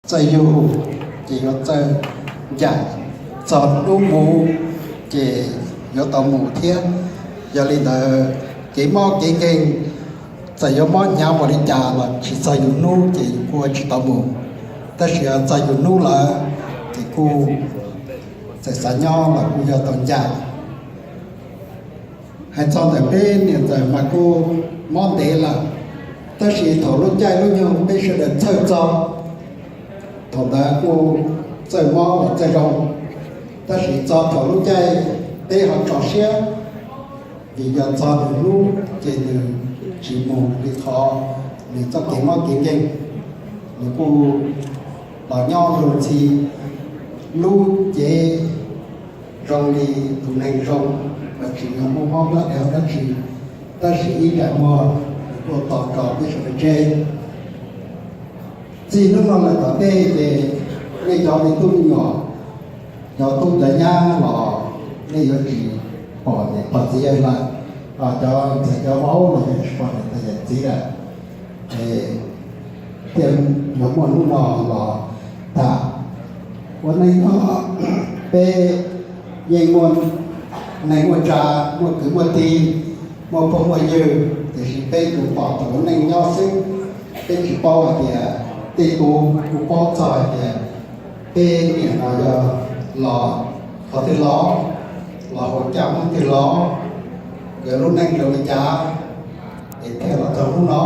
Txawj yug ces yuav txawj ncaim, txog hnub mus ces yuav tau mus thiab. Yog li ntawd, kev mob kev nkeeg, txawm yuav mob hnyav npaum li cas los tsis txog yus hnub ces yus kuj tsis tau mus. Tab sis yog txog yus hnub lawm ces kuj txawm xav nyob los kuj yog tau ncaim. Hais txog ntawm peb niam ntxawm mas kuj mob ntev lawm, tab sis thaum lub caij lub nyoog peb sawv daws txhawj txog, thaum ntawd kuj txawj mob los txawj zoo. Tab sis txog thaum lub caij peb ho tso siab, vim yog txog nws hnub ces nws tsis mus li qhov nws txoj kev mob kev nkeeg, nws kuj los nyob luag ntxhi lub cev zoo li tus neeg zoo, los tsis yog muaj mob plab dab tsi, tab sis ib ntsais muag nws kuj tos tso peb sawv daws tseg. Txij hnub no lawm tom ntej ces nej cov me tub me nyuam, cov tub cov nyab los nej yuav tsis pom niam pom txiv lawm, cov ntxhais cov vauv los yuav tsis pom niam pom txiv lawm. Thiaj yuav muaj hnub no los tham ua neej nyob. Peb yeej muaj neej muaj tsa, muaj kwv muaj tij, muaj phooj muaj ywg, tiam sis peb tsuas pom thaum ua neej nyob xwb. Peb tsis paub hais tias tej tug kuj paub txog hais tias peb niam no yog los qhov twg los, los hauv caj hnub twg los, nkawd lub neej zoo li cas, es thiaj los txog hnub no.